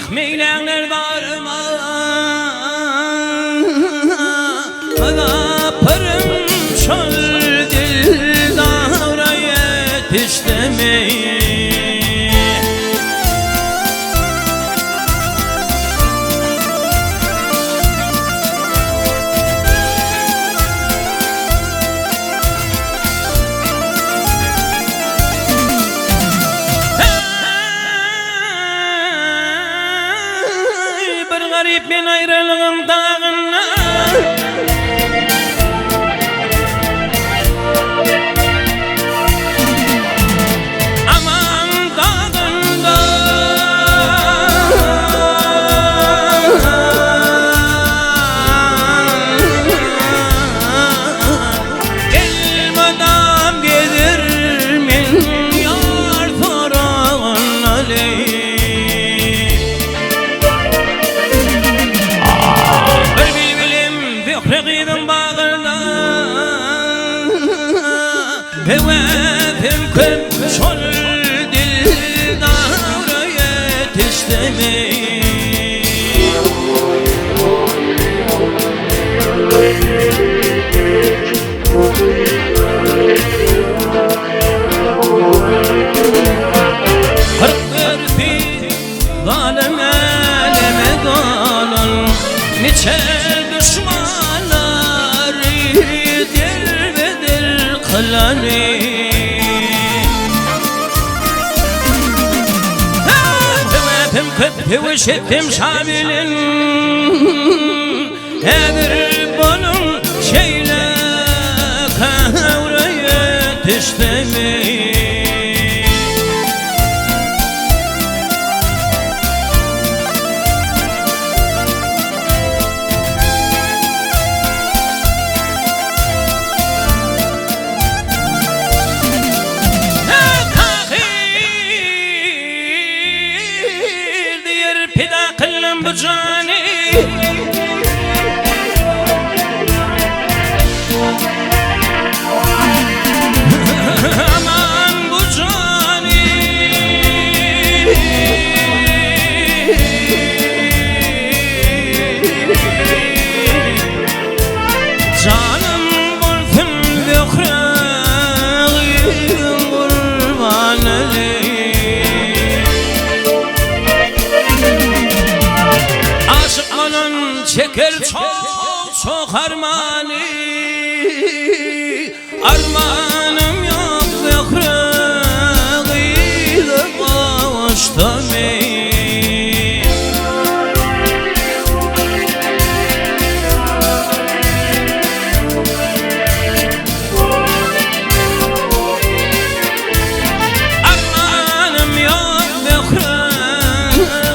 Rehm eýläňler zalyma Myzapyrym şol dildara ýetişdimi? Eý, bir garyp men aýralygyň dagynda. Aman dagynda. Elmydam gezer men ýar soragynda Bir bilbilim Zöhre gyzyň bagynda Höwesim köp şol dildara ýetişdimi. 40 örsi zalym äleme dolan, Niçe duşmanlary derbe-der kylany. Sebäpim köp söweş etdim şa bilen, Häzir boluň şeýle köwre ýetişdimi? Tahyr diýer pida kyldym bu jany. Aman bu jany. Janym bolsun Zöhre gyzyň gurbany. Aşyk bolan çeker çok-çok armany, Armanym ýok Zöhre gyza gowuşdym. Armanym ýok Zöhre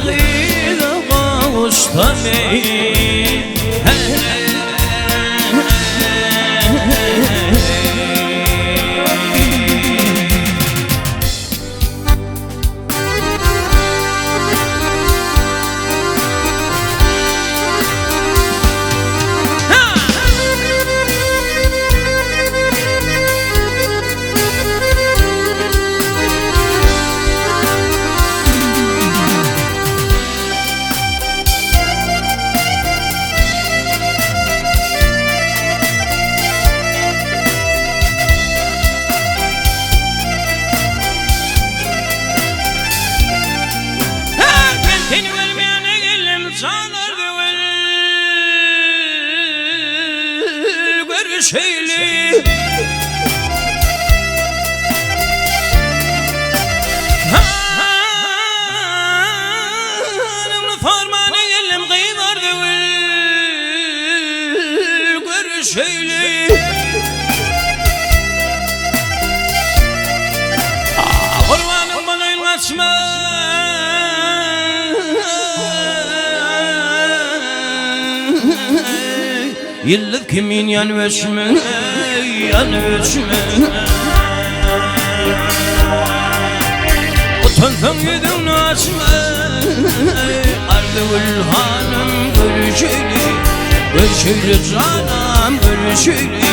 gyza gowuşsam eý. Men seni görmäne geldim janlar döwül görüşeýli. Halyňy sormana geldim gyzlar döwül görüşeýli. Gurbanyň bolaýyn gaçma. Ýyldyz kimin ýanyp öçme, ýanyp öçme. Utansaň ýüzüňi açma, Arzygül hanym görüşeýli, görüşeýli janam görüşeýli.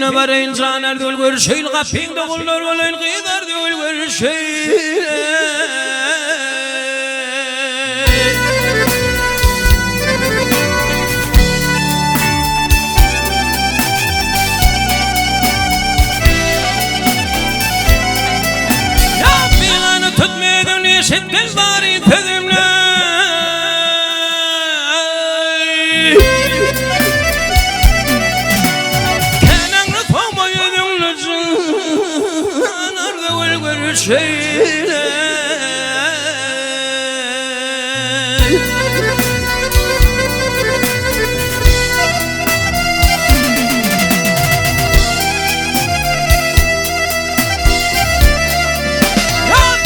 Gapyňda baraýyn jan Arzygül görüşeýli Gapyňda gullar bolaýyn gyz Arzygül görüşeýli. Ýa-pygany tutmadyň eşitgin bary sözümni. Känaňny sowma ýüzüňni jan Arzygül görüşeýli.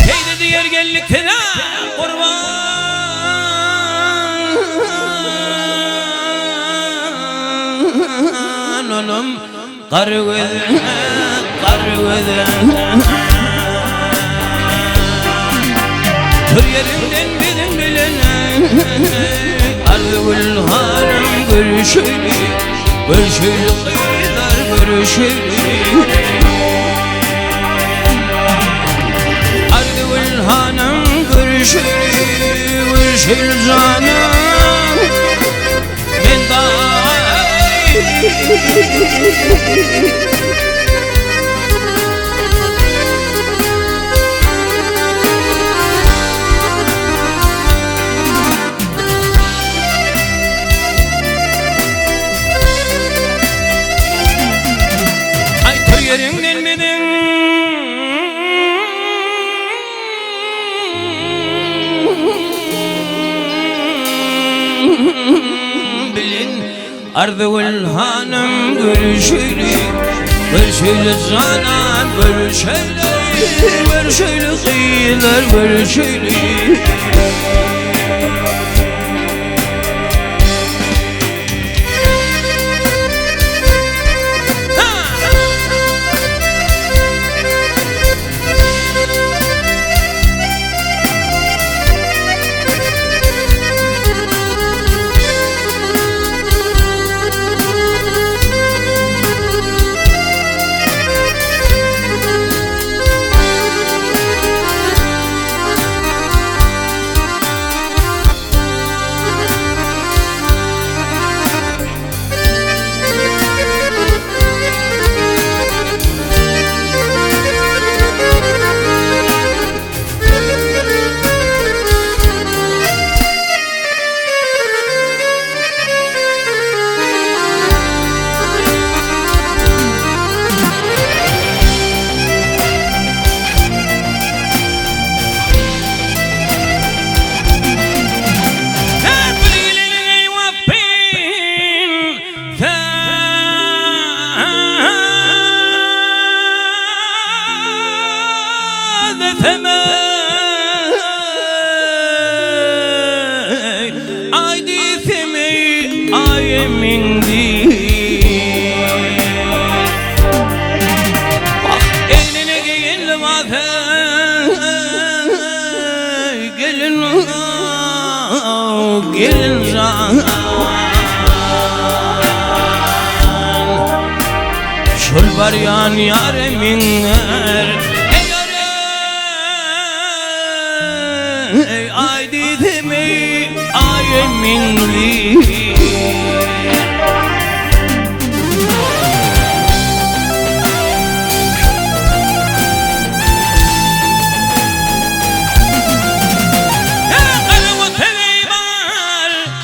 Peýda diýer geldik size gurban. Olam gar göze, gar göze. Tur ýeriňden biziň bilen Arzygül hanym görüşeli, görüşeli gyzlar görüşeli. Arzygül hanym görüşeli, görüşeli janym. Men Aý tur ýeriňden biziň Bilen Arzygül hanym görüşeli, görüşeli janan görüşeli, görüşeli gyzlar görüşeli. Gelin jan Şol barýan ýary miner Eý ýary Eý aý diýdim eý aý mindi.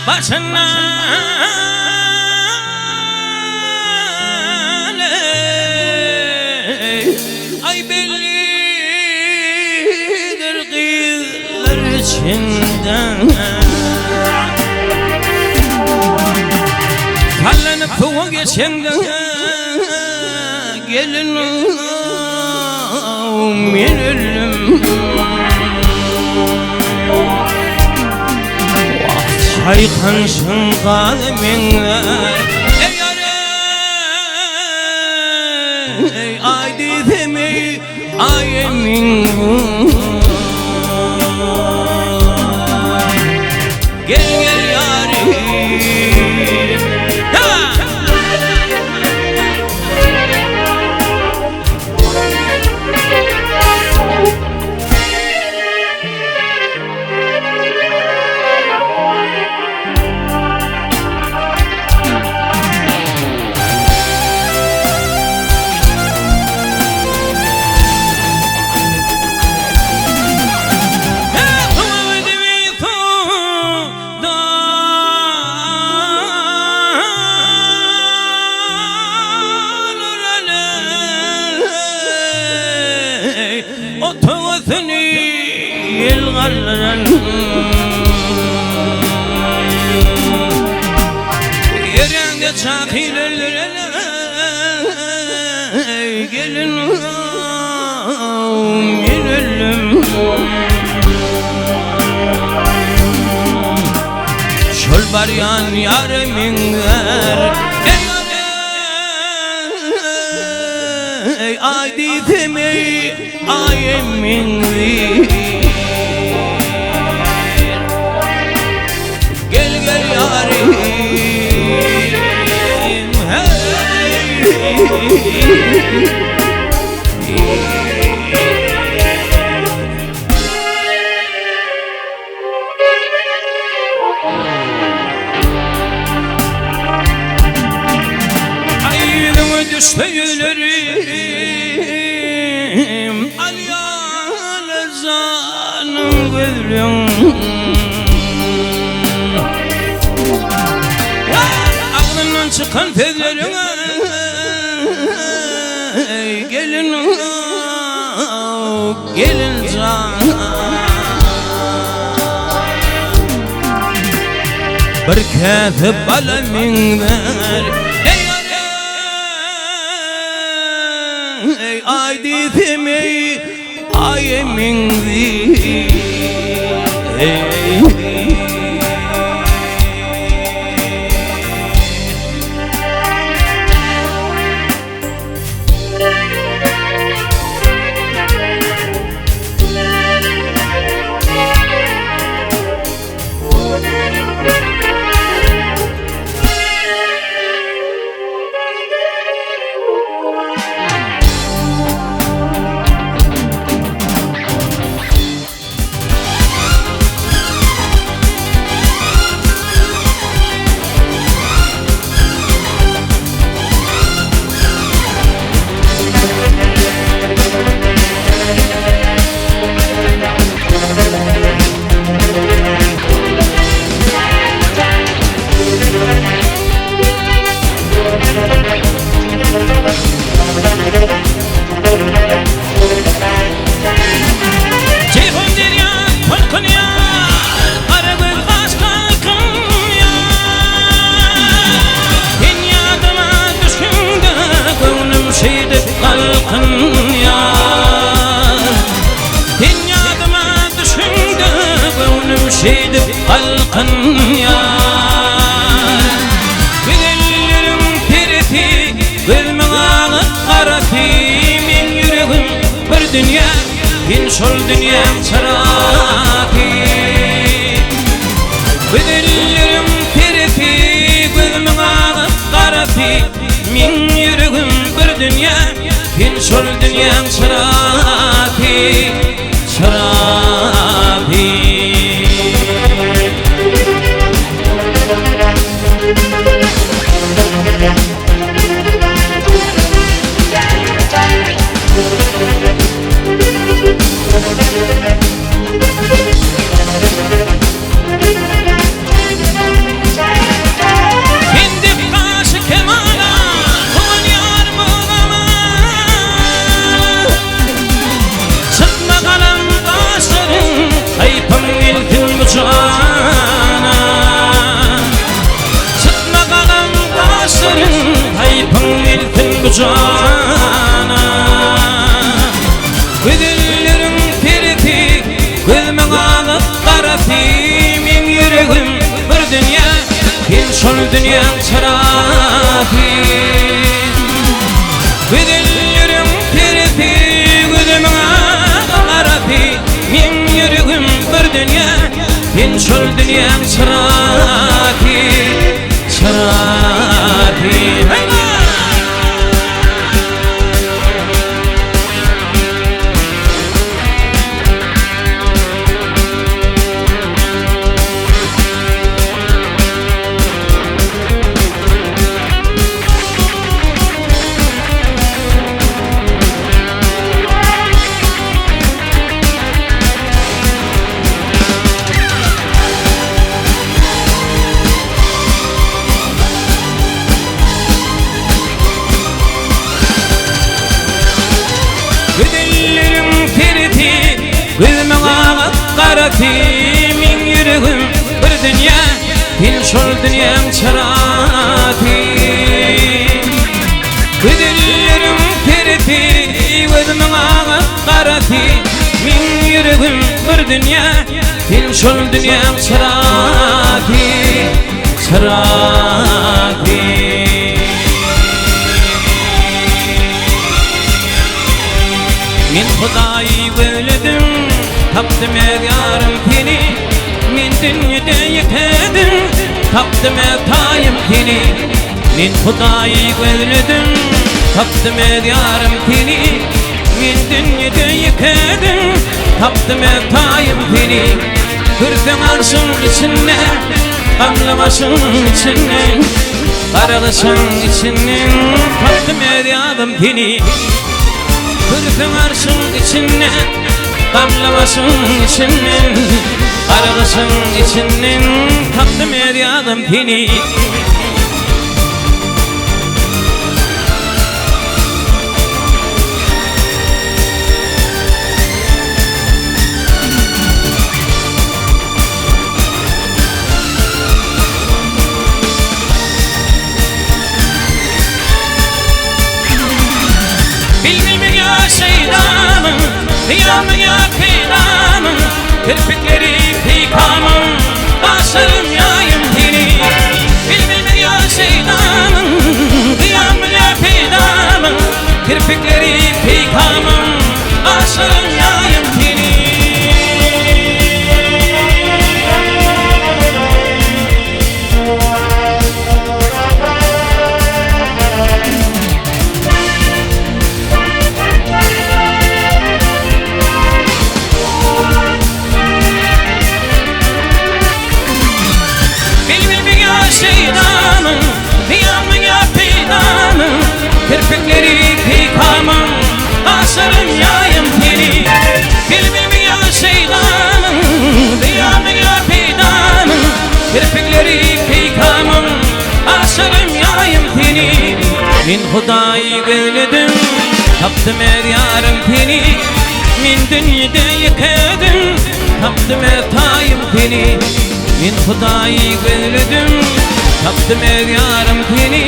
Başyndan eý, Aý bellidir gyzlar içinden. Sallanyp suwa geçeňde gelin men öldüm. Çaýkanşyň gazy meňzär. Eý ýar eý, aý diýsem eý, aý meň. Gel gel ýarym. Ha! barýan ýara meňzär. Eý, aý diýsem eý, aýa meňzär. Gel gel ýarym, heý. Aý ýüzüňe düşse ýüzlerim, Alýan janym gözleň. Agzyndan çykan sözleriň, Gelin, gelin jan. Bir käse bala meňzär. Eý, eý, aý diýsem eý, aýa meňzär. Jeýhun derýa tolkunýar, Gara göz gaş galkynýar. Sen ýadyma düşeňde, Göwnüm şeýdip galkynýar. Sen ýadyma düşeňde, Göwnüm şeýdip galkynýar. Gözelleriň perisi, Gözümiň agy garasy, Meň ýüregim bir dünýä, Sen şol dünýäň çyrasy. Gözelleriň perisi, Gözümiň agy garasy, Meň ýüregim bir dünýä, Sen şol dünýäň çyrasy, Çyrasy. Sen dek gaşy kemana, Guwan ýarym ogama. Çytma galan gaşlaryň, Haýpyň gelsin bu jana. Çytma galan gaşlaryň, Haýpyň gelsin bu jana. Gözelleriň perisi, Gözümiň agy garasy, Meň ýüregim bir dünýä, Sen şol dünýäň çyrasy. Gözelleriň perisi, Gözümiň agy garasy, Meň ýüregim bir dünýä, Sen şol dünýäň çyrasy, çyrasy. Heý-ha! Gözelleriň perisi, gözümiň agy garasy, Meň ýüregim bir dünýä, sen şol dünýäň çyrasy. Gözelleriň perisi, gözümiň agy garasy, Meň ýüregim bir dünýä, sen şol dünýäň çyrasy. çyrasy. Men Hudaýy gözledim, tapdym öz ýarym seni, Men dünýede ýekedim, tapdym öz taýym seni. Men Hudaýy gözledim, tapdym öz ýarym seni, Men dünýede ýekedim, tapdym öz taýym seni. Görseň arşyň içinde, gamly başyň içinde, Gara gyşyň içinden, tapdym öz ýazym seni. Görseň arşyň içinde, gamly başyň içinden, Gara gyşyň içinden, tapdym öz ýazym seni. Bilbilmi ýa şeýdamyň, Hyýalmy ýa peýdamyň, Kirpikleri peýkamyň, Gaşlarym ýaýym seni. Bilbilmi ýa şeýdamyň, Hyýalmy ýa peýdamyň, Kirpikleri peýkamyň, Gaşlarym ýaýym seni. Bilbil ýa şeýdanyň, Hyýalmy ýa peýdanyň, Kirpikleri peýkamyň, Gaşlarym ýaýym seni. Bilbil ýa şeýdanyň, Hyýalmy ýa peýdanyň, Kirpikleri peýkamyň, Gaşlarym ýaýym seni. Men Hudaýy gözledim, Tapdym öz ýarym seni. Men dünýede ýekedim, Tapdym öz taýym seni. Men Hudaýy gözledim, Tapdym öz ýarym seni.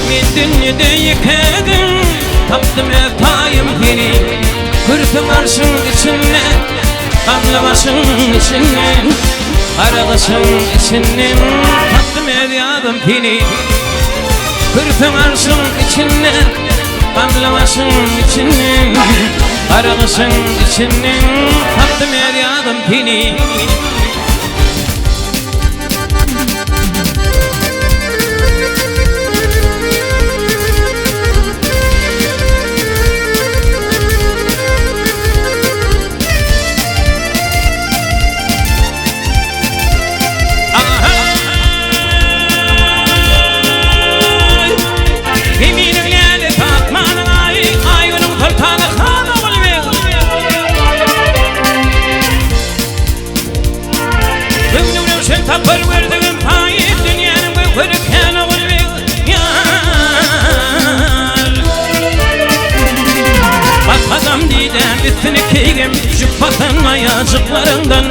Men dünýede ýekedim, Tapdym öz taýym seni. Kürsi arşyň içinde, Gamly başyň içinden, Gara gyşyň içinden, Tapdym öz ýazym seni. Kürsi arşyň içinde, Gamly başyň içinden, Gara gyşyň içinden, Tapdym öz ýazym seni. Zeminiň lälesi, asmanyň aýy, Aý-Günüň soltany han Ogulbeg. Göwnüň röwşen tapar gördügim paýy, Dünýäniň göwheri kän Ogulbeg ýar. Basadam didäm üstüni keýgim, Jüp basan aýajyklaryňdan,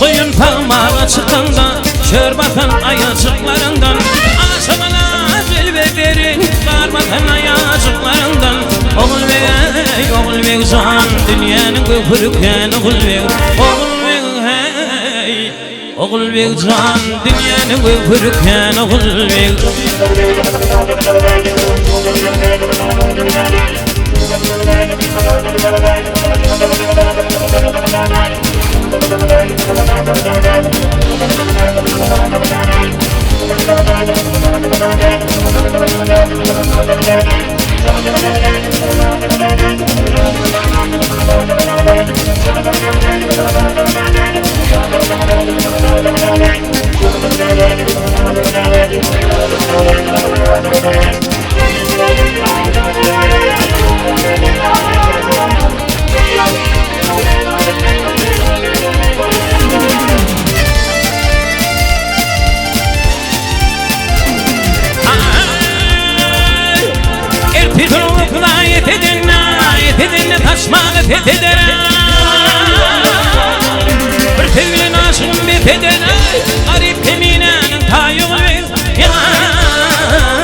Goýun sagmaga çykaňda, Çör basan aýajyklaryňdan, Aşygana jilwe berin, Gar basan aýajyklaryňdan, Ogulbeg-eý, Ogulbeg jan, Dünýäniň göwheri kän Ogulbeg, Ogulbeg heý, Ogulbeg jan, Dünýäniň göwheri kän Ogulbeg. Bir sevgilin aşığım bir eden Garip keminäniň taýygy ýar.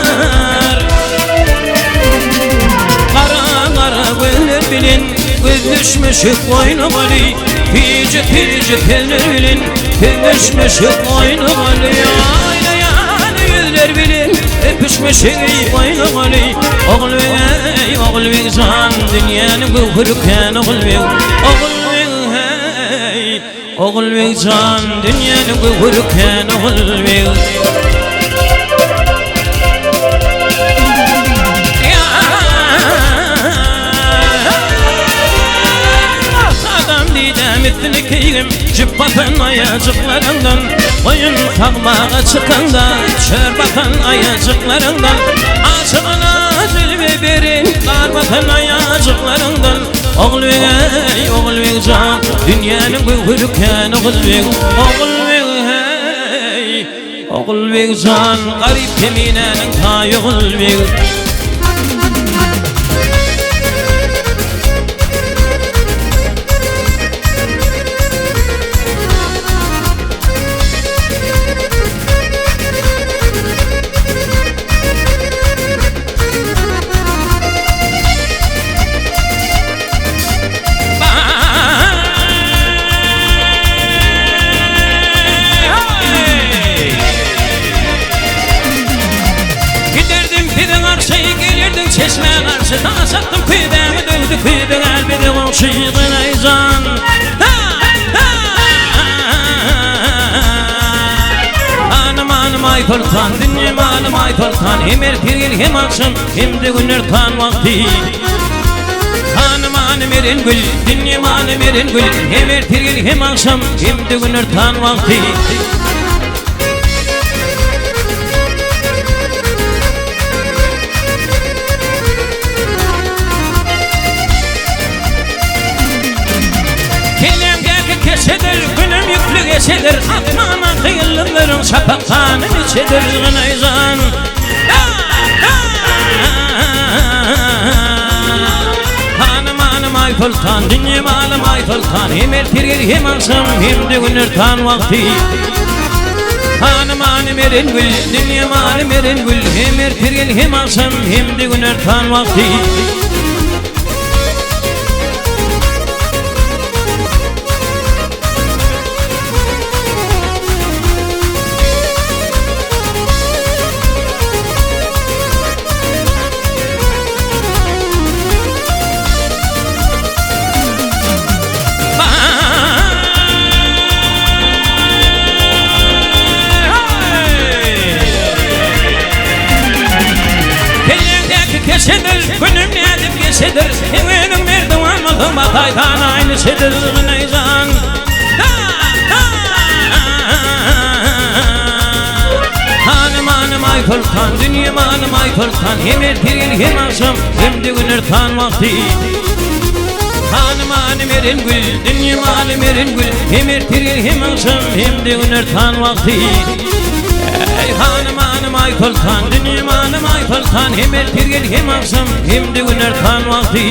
Gara gara gözler bilen Gözleşmişik oýnamaly Süýji süýji sözler bilen Sözleşmişik oýnamaly Aýlaýar. Iller bilen öpüşmeşigi oýnamaly Ogulbeg eý, Ogulbeg jan, dünýäniň göwheri kän Ogulbeg, Ogulbeg heý, Ogulbeg jan, dünýäniň göwheri kän Ogulbeg. Adam diýdäm üstüni keýgim Jüp basan aýajyklaryňdan Goýun sagmaga çykaňda Çör basan aýajyklaryňdan Aşygyna jilwe berin Gar basan aýajyklaryňdan Ogulbeg eý, Ogulbeg jan Dünýäniň göwheri kän Ogulbeg Ogulbeg heý Ogulbeg jan Garyp keminäniň taýy Ogulbeg. Giderdim size garşy, gelirdiň çeşmä garşy Daş atdym küýzäňi döwdi küýze gel bize goňşy Gynaýjan Hanym hanym aý soltan, dünýem hanym aý soltan Hem ertir gel hem agşam, hem-de günler tan wagty Hanym hanym eren gül, dünýem hanym eren gül Hem ertir gel hem agşam, hem-de günler tan wagty Kellämdäki keşedir, günüm ýükli geçedir, Asmana gyýyldyzlaryň şapak gany niçedir, Gynaýjan. Hanym hanym aý soltan, dünýem alym aý soltan, Hem ertir gel hem agşam, hem-de güner tan wagty. Hanym hanym eren gül, dünýem alym eren gül, Hem ertir gel hem agşam, hem-de güner tan wagty. Kelläňdäki keşedir, günüm nädip geçedir, Seň özüň merdiwan bolsaň bataýsan aýny şedir, Gynaýjan. Hanym hanym aý soltan, dünýem hanym aý soltan, Hem ertir gel hem agşam, hem-de günortan wagty. Hanym hanym eren gül, dünýem hanym eren gül, Hem ertir gel hem agşam, hem-de günortan wagty. Eý hanym hanym aý soltan, dünýem hanym aý soltan, Hem ertir gel hem agşam, hem-de günortan wagty.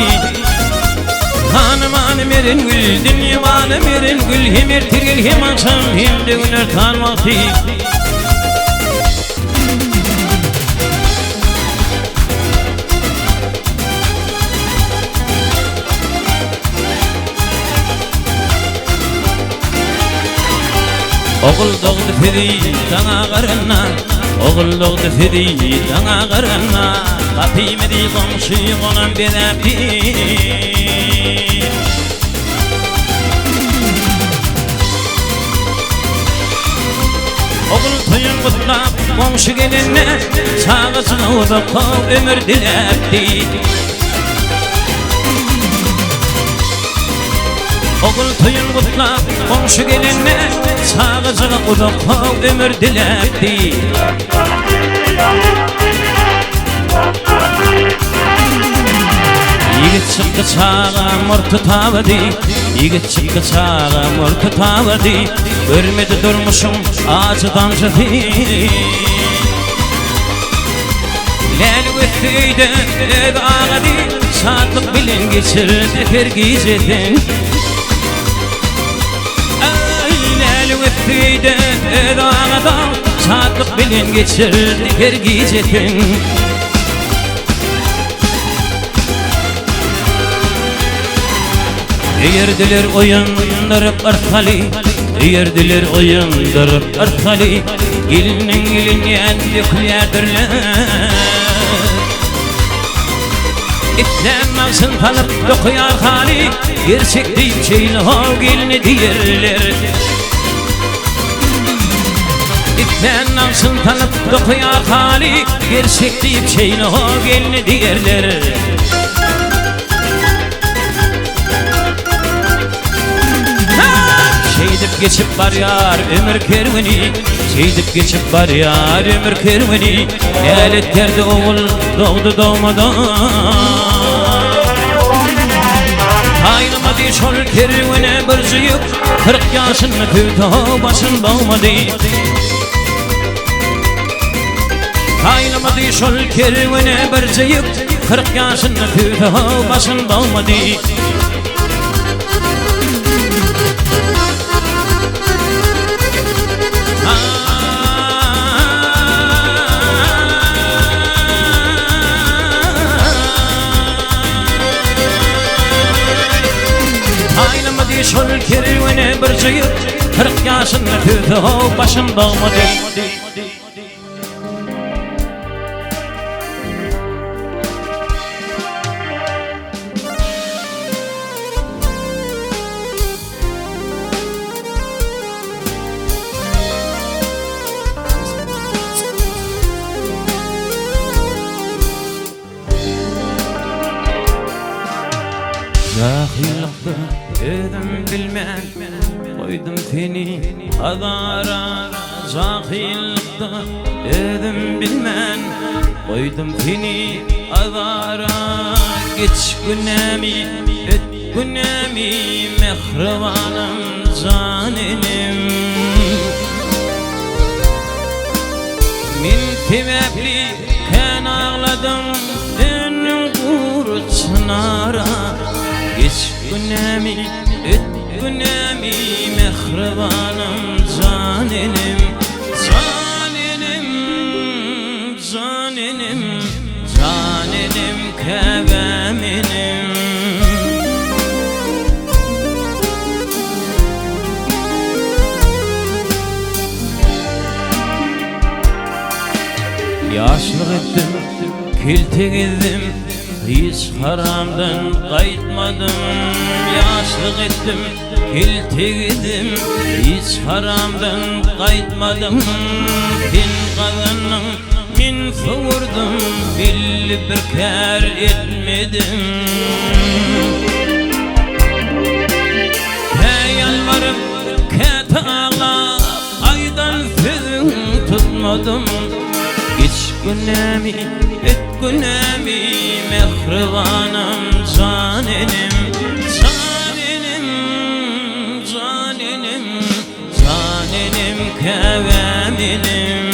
Hanym hanym eren gül, dünýem hanym eren gül, Hem ertir gel hem agşam, hem-de günortan wagty. Ogul dogdy sizi daň agaranda, Ogul dogdy sizi daň agaranda, Gapymyzy goňşy goňam bezäpdi. Ogul toýun gutlap goňşy gelende, Çagajyga uzak ömür diläpdi. Ogul toýun gutlap goňşy gelende, Çagajyga uzak ömür diläpdi. Ýigit çykdy çaga murty tabady, Ýigit çykdy çaga murty tabady, Görmedi durmuşyň ajy damjasy. Läli ösdi öýde öz agady, Şatlyk bilen geçirdi her gijesin. Aý, läli ösdi öýde öz agada, Şatlyk bilen geçirdi her gijesin. Öýerdiler oýandyryp yrsgaly, Öýerdiler oýandyryp yrsgaly. Geliniň ilinýän dökülýärdirler. Islän nagşyn salyp dokaýar haly, Gerçek diýip şeýle how gelni diýerler. Islän nagşyn salyp dokaýar haly, Gerçek diýip şeýle how gelni diýerler. Şeýdip geçip barýar ömür kerweni, Şeýdip geçip barýar ömür kerweni, Nälet terdi ogul dogdy dogmadan. Taýlamady şol kerwene bir jüýük, 40 ýaşynda tüwte başyn dogmady. Taýlamady şol kerwene bir jüýük, 40 ýaşynda tüwte başyn dogmady. Aýlamady şol kerwene bir jyýyk, 40 ýaşynda tüwse how başyn dogmady. Jahillykda özüm bilmän goýdum seni azara Jahillykda özüm bilmän goýdum seni azara Geç günämi öt günämi mähribanym jan enem Men sebäpli kän agladyň döndüň gury çynara Geç günämi öt günämi mähribanym jan enem Jan enem jan enem jan enem käbäm enem. Ýaşlyk etdim, kelte gezdim, Hiç haramdan gaýtmadym. Ýaşlyk etdim, kelte gezdim, Hiç haramdan gaýtmadym. Sen gazandyň, men sowurdym, Belli bir kär etmedim. Kä ýalbaryp, käte aglap, Aýdan sözüň tutmadym. Geç günämi, öt günämi, Mähribanym, jan enem. Jan enem, jan enem, Jan enem, käbäm enem.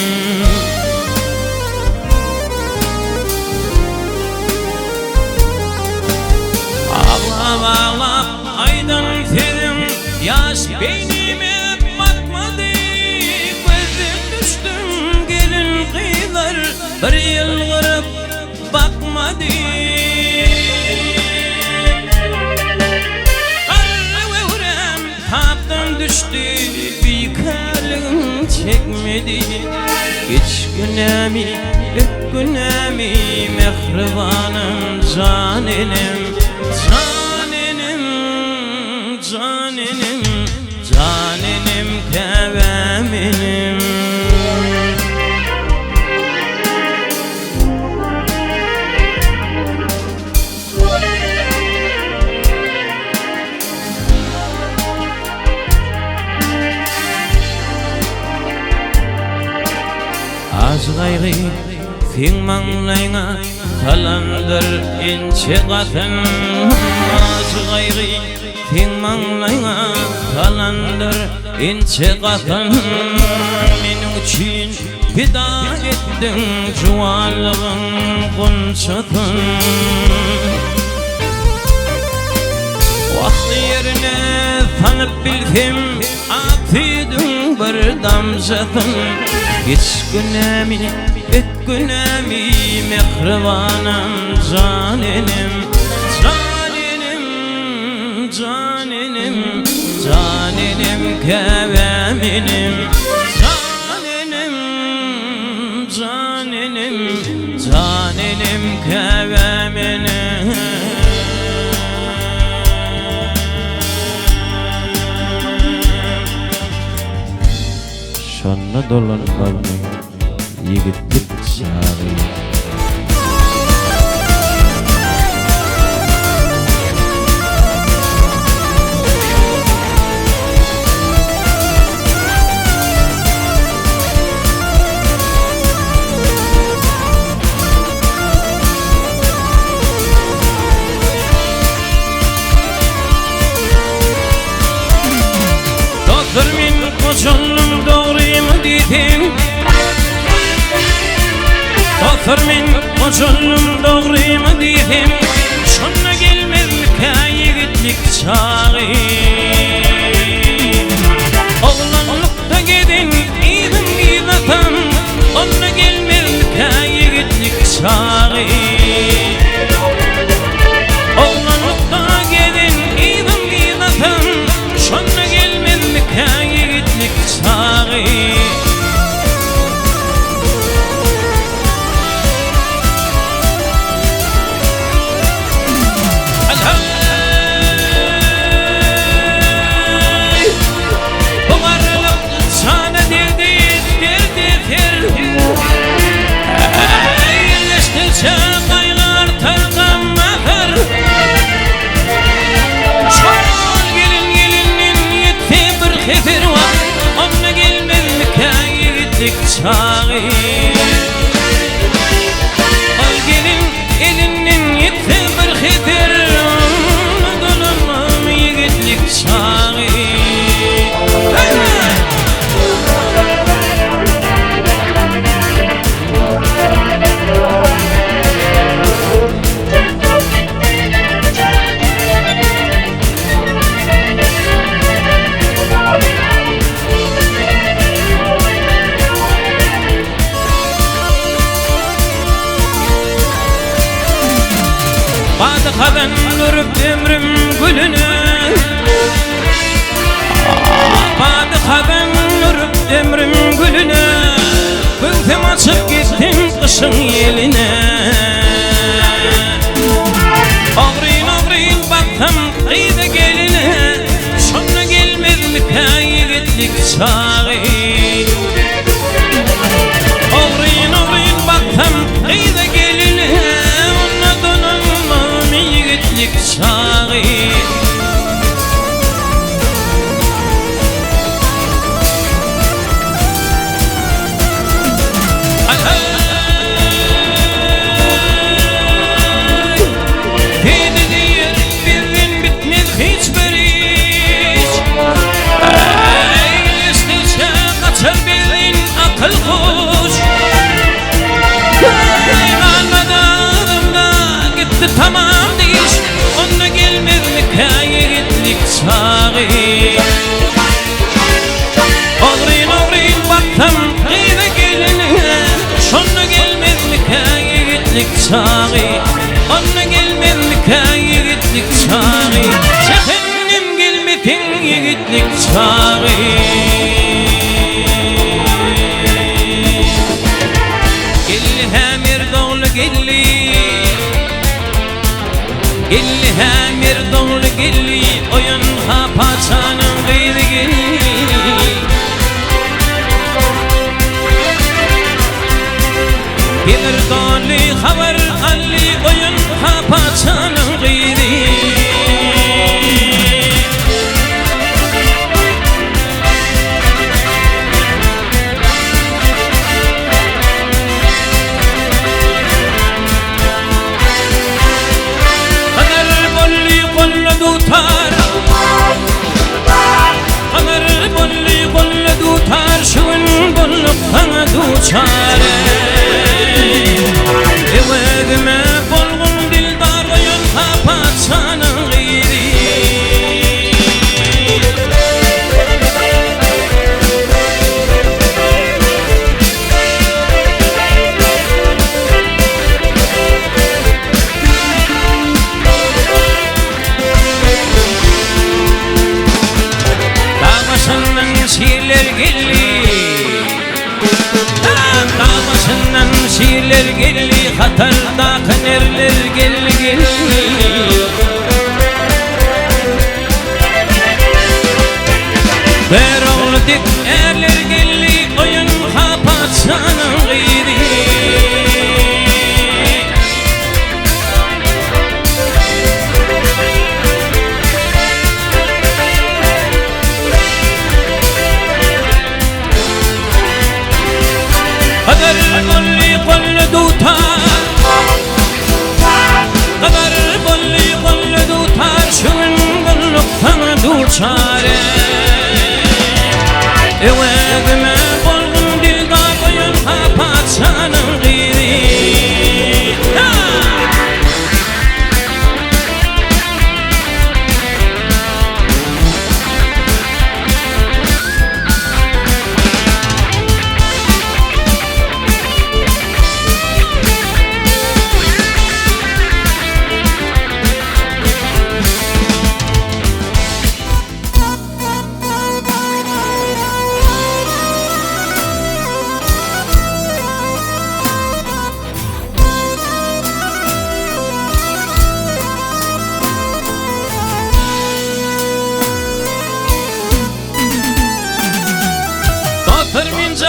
Aglap-aglap aýdan sözüň Ýaş beýnime batmady. Gözden düşdüm gelin-gyzlar Bir ýylgyryp bakmady. Garry göwräm tapdan düşdi, Bikärligim çekmedi. Geç günämi, öt günämi, Mähribanym, jan enem. Jan enem, jan enem, Jan enem, käbäm enem. Ajy gaýgy seň maňlaýyňa salandyr inçe gasyn. Ajy gaýgy seň maňlaýyňa salandyr inçe gasyn. Meniň üçin pida etdiň juwanlygyň gunçasyn. Wagty ýerine salyp bilsem ak süýdüň bir damjasyn. Geç günämi, öt günämi, mähribanym, jan enem. Jan enem, jan enem, jan enem, käbäm enem. Jan enem. Han enem käbäm enem. Şonda dolanmazmy ýigitlik çagy. Dostlar men goşuldum dogrymy diýseň Dostlar men goşuldum dogrymy diýseň Şonda gelmezmikä ýigitlik çagy Oglanlykda gezen yzym yzlasam Onda gelmezmikä ýigitlik çagy Oglanlykda gezen yzym yzlasam Şonda gelmezmikä ýigitlik çagy. Aý! Bu garrylyk jana degdi, derdi ser. Ýerleşdigiçe gaýgy artar, gam basar. Şol gelin gelinden ýetse bir heser wah, Onda gelmezmikä ýigitlik çagy. Ol gelin elinden ýetse bir heser, Onda dolanmazmy ýigitlik çagy. Bady hazan görüp ömrüm gülüne Bady hazan görüp ömrüm gülüne Göwsem açyp gitdim gyşyň ýeline Ogryn-ogryn baksam gyza geline Şonda gelmezmikä ýigitlik çagy Ogryn-ogryn baksam gyza geline Onda dolanmazmy ýigitlik çagy Seni diýer bizden bitmez hiç bir iş. Eýleşdiçe gaçar bizden akyl huş. Galmady agzymda gitdi tamam diş. Onda gelmezmikä ýigitlik çagy. Ogryn-ogryn baksam gyza geline, Şonda gelmezmikä ýigitlik çagy? Onda gelmezmikä ýigitlik çagy? Jähennem gelmesin ýigitlik çagy. Geldi-hä merdogly geldi. Geldi hä merdogly geldi Oýan ha paçanyň gyzy geldi. Demir doly habar aldy Oýan ha paçanyň gyzy. Ganar boldy golla dutar Ganar boldy golla dutar Şu gün bolduk saňa duçar Öwez.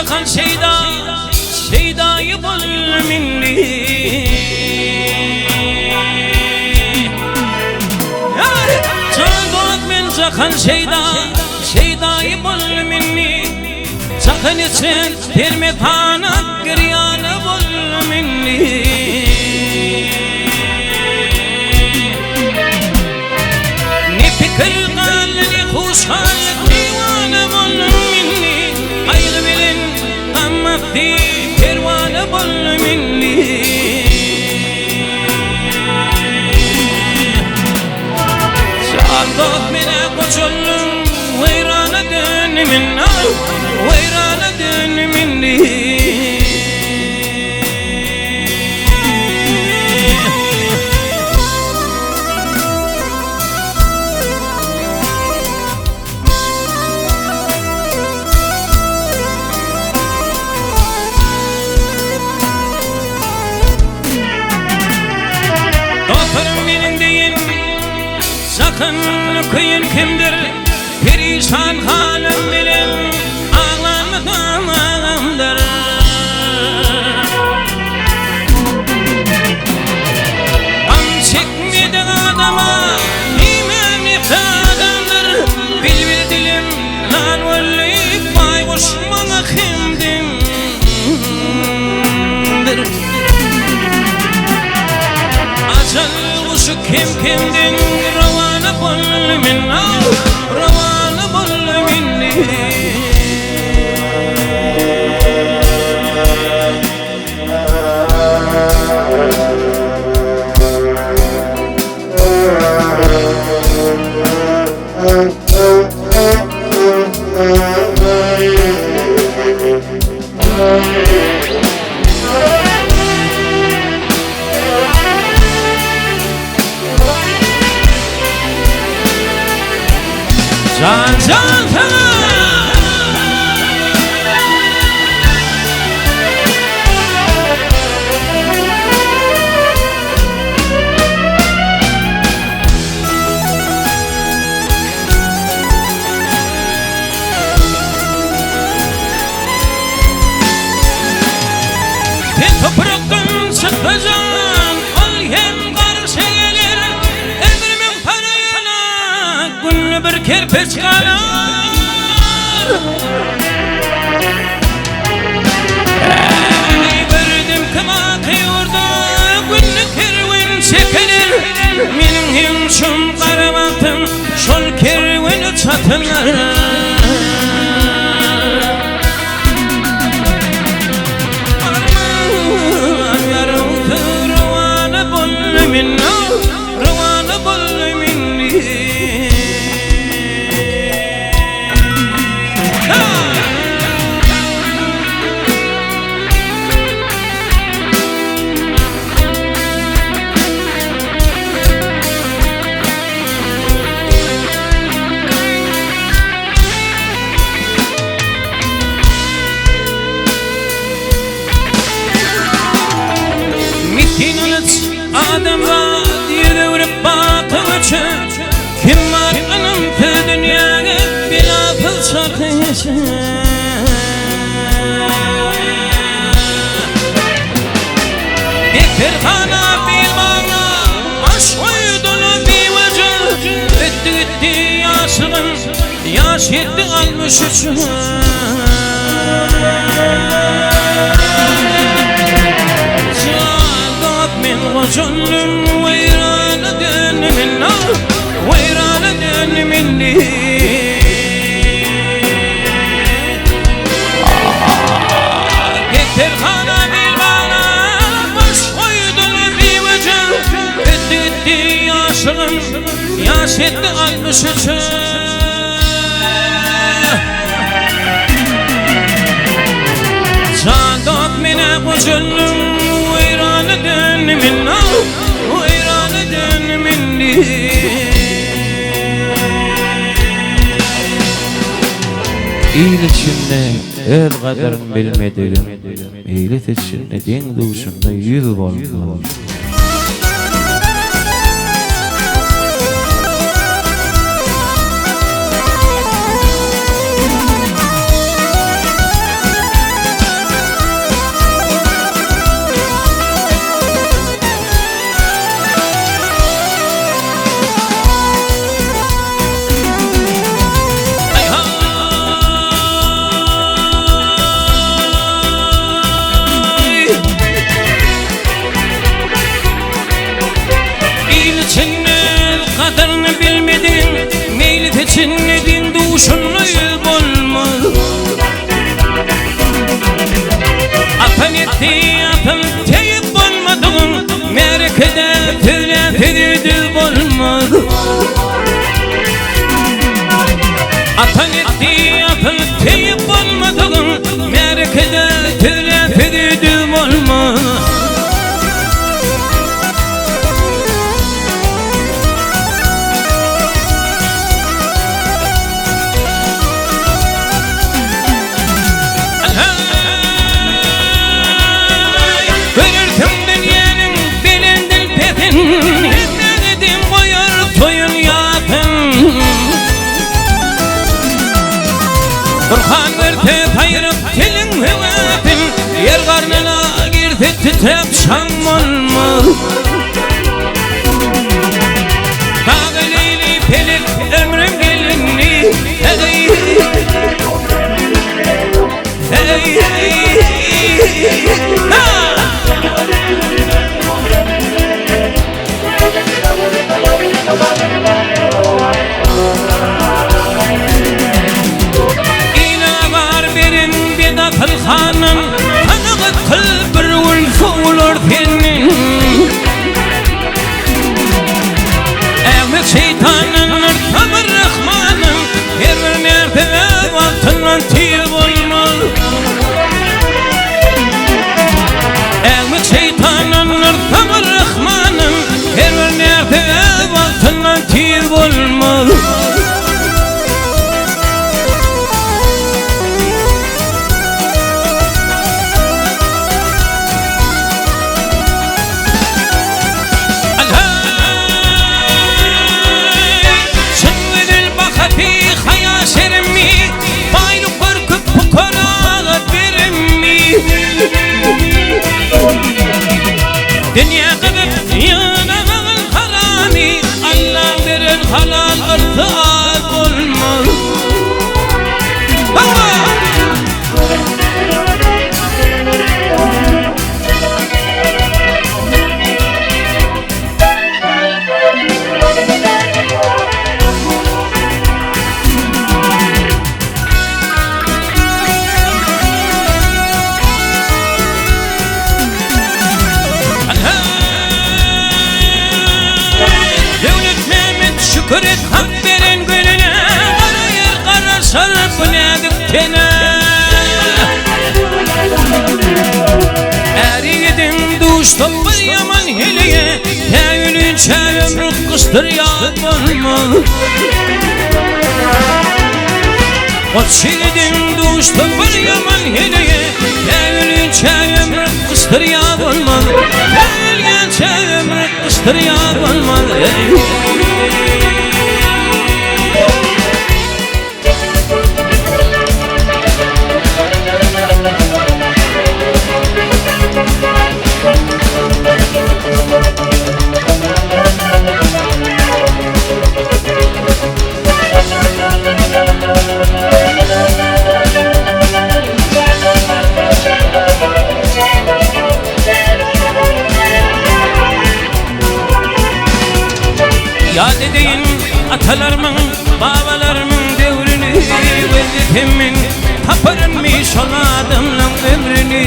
jahan şeýda, şeýdaýy boldum indi. Jan dost men jahan şeýda, şeýdaýy boldum indi. Jahan içre termezhana girýany boldum indi. Ne pikir galdy, ne huş galdy, diwana boldum indi. Gaýgy bilen gam basdy, perwana boldum indi. Jan dost men-ä gojaldym, weýrana döndüm indi, weýrana döndüm indi. Dostlarym meniň deýin Sakyn köýen kimdir Perişan halym bilen Aglanmasam agamdyr. Gam çekmedik adama Nime nepe adamdyr. Bilbil dilim lal boldy Baýguş maňa hemdemdir. Ajal guşy kem-kemden Rowana boldy men Rowana boldy indi. Jan jan sana! Sen toprakdan çyksajan, ol hem garşy geler. Ömrümiň saraýyna günde bir kerpiç galar. Eý, gördüm kim aky ýurda günde kerwen çekiler. Meniň hem şum gara bagtym şol kerwene çatylar. Arman ýarawsyz rowana boldum indi, rowana boldum indi. Miskin gylyç adamzat ýüz öwrüp baky göçe, Kim bar ynamsyz dünýäge belasyz çarhy geçe. Desterhana bil baglap, baş goýdular biweje, Ötdi gitdi ýaşlygym, ýaş ýetdi 63-e. Jan dost men gojandym, weýrana döndüm indi, weýrana döndüm indi. Keselhana bil baglap, baş goýdular biweje, Ötdi gitdi ýaşlygym, ýaş ýetdi 63-e. Jan dost men-ä gojaldym, weýrana döndüm indi, weýrana döndüm indi. Il içinde öz gadyryn bilmedigiň, Meýlis içinde deň-duşunda ýüz bolmaz. içinde deň-duşunda ýüz bolmaz. Atan etdi atyl teýip bolmadygyň, Märekede sözlän sözi düz bolmaz. Atan etdi atyl teýip bolmadygyň, Märekede sözlän sözi düz bolmaz. Görersiň dünýäniň belendin pesin, Hemmäňe deň goýar toýun ýasyn. Gurhan görse saýryp tiliň höwesin, Ýer garnyna girse titräp çaň bolmaz. Dagy leýli pelek ömrüm gelindi, Hey, hey, hey, ha! Ile bar beren bedasyl hanyň, Kanagat kyl bir gün sowular senden. Äwmek şeýtandan sabr Rahmanyň, Her bir närse öz wagtyndan tiz bolmaz. Äwmek şeýtandan sabr Rahmanyň, Her bir närse öz wagtyndan tiz bolmaz. Çyn gözel bahasy haýa şerimi, Baýlyk görküp pukaraga berimi. Dünýä gyzyp ýygnamagyň haramy, Allaň beren halal yrsy az bolmaz. Hawa! Döwletmämmet şükür et Hak beren gününe, Gara ýer garaşar bu näzik tene. Är ýigidiň duşsa bir ýaman heleýe, Tä ölinçä ömri gyşdyr ýaz bolmaz. Goç ýigidiň duşsa bir ýaman heleýe, Tä ölinçä ömri gyşdyr ýaz bolmaz. Tä ölýänçä ömri gyşdyr ýaz bolmaz. Ýat edeýin atalarymyň, babalarymyň döwrüni, Gözlesem men taparynmy şol adamlaň ömrüni.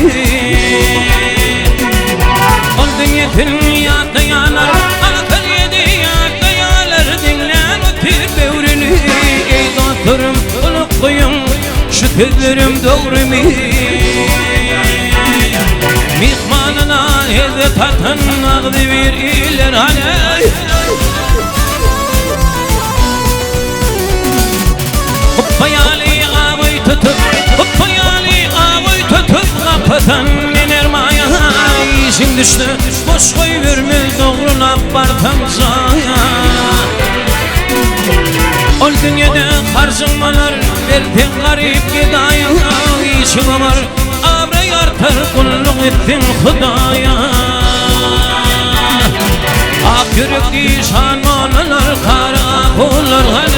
Ol dünýesin ýatlaýanlar, ahyr ýedi ýatlaýarlar, Diňlän otyr böwrüni. Eý dostlarym, gulak goýuň, şu sözlerim dogrymy? Myhmanyna lezzet atan agzybir iller hany? Hupba ýaly awy tutup, hupba ýaly awy tutup, Gapydan iner maýa. Işiň düşse, boş goýbermez, Dogrulap barsaň jaýa. Ol dünýede harjyň bolar, Berseň garyp gedaýa. Işiň oňar, abraý artar, Gulluk etseň Hudaýa. Ak ýürekli şan mollalar, Kary ahunlar hany?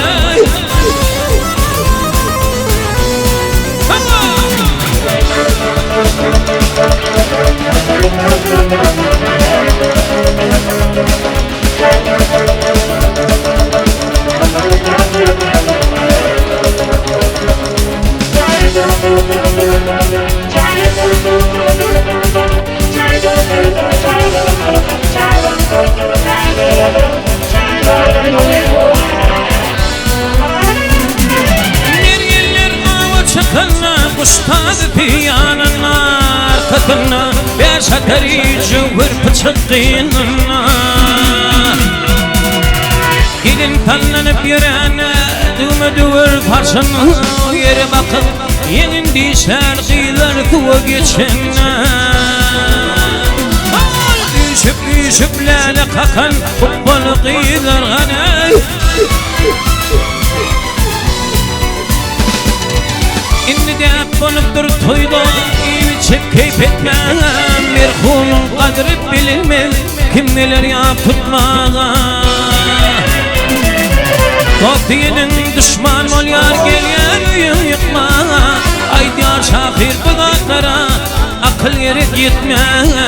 arkasynda Bäş atary jöwher pyçak gynynda Gelin sallanyp ýörände Düwme düwür saçyny Ýere bakyp ýeňin dişlär Gyzlar suwa geçende Üýşüp-üýşüp läle kakan Hupbaly gyzlar hany Indi däp bolupdyr toýda Iýip-içip keýp etmäge Merhumyň gadyry bilinmez Kim geler ýap tutmaga Dost diýeniň duşman bolýar Gelýär öýüň ýykmaga Aýdýar şahyr bu zatlara Akyl gerek ýetmäge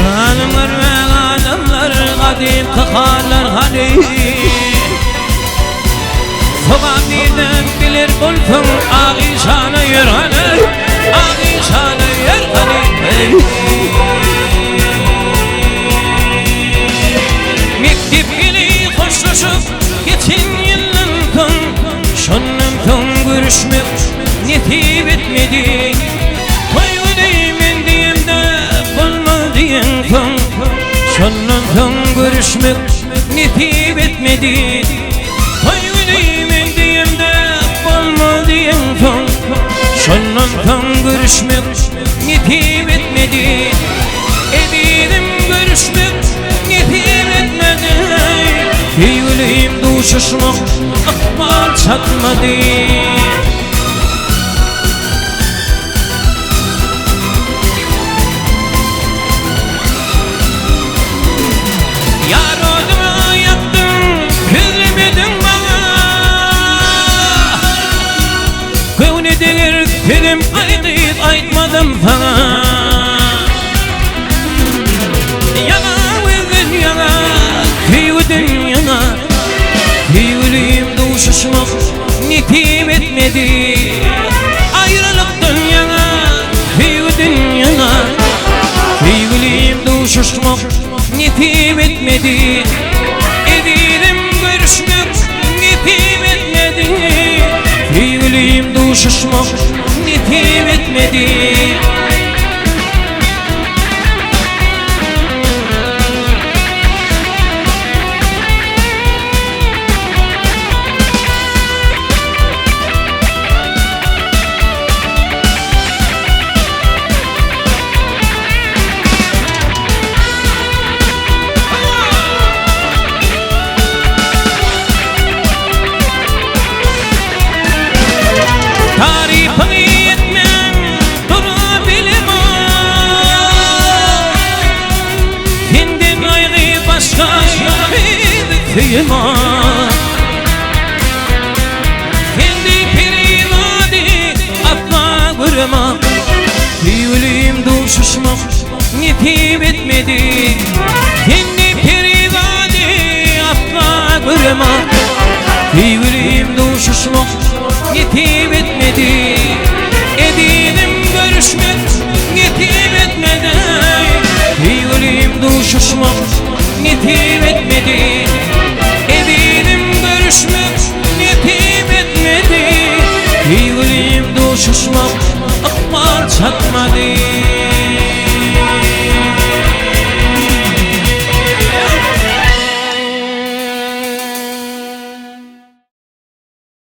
Zalym görmäge adamlar Gadymky hallar hany Sogap nirden biler bolsaň Ak işana ýör hany Ak işana ýör hany Mekdep ýyly hoşlaşyp geçen ýyldan soň Şondan soň görüşmek nesip etmedi Toý güni men diýemde bolmaz diýensoň Şondan soň görüşmek nesip etmedi Toý güni men diýemde bolmaz diýensoň Şondan soň görüşmek nesip etmedi Ezizim görüşmek nesip etmedi Söýgülim duşuşmak ykbal çatmady. Ýar oduňa ýakdyň, sözlemediň maňa. Göwne deger sözüm aý gyz aýtmadym saňa. Ýaňa gözden ýaňa, söýgüden ýaňa. Söýgülim duşuşmak nesip etmedi. Aýralykdan ýaňa, söýgüden ýaňa. Söýgülim duşuşmak nesip etmedi. Ezizim görüşmek nesip etmedi. Söýgülim duşuşmak nesip etmedi. Tarypyňy etmän dura bilemok. Senden gaýry başga gyzy söýemok. Sende perizady asla göremok. Söýgülim duşuşmak nesip etmedi. Sende perizady asla göremok. Söýgülim duşuşmak nesip etmedi. Ezizim görüşmek nesip etmedi. Söýgülim duşuşmak nesip.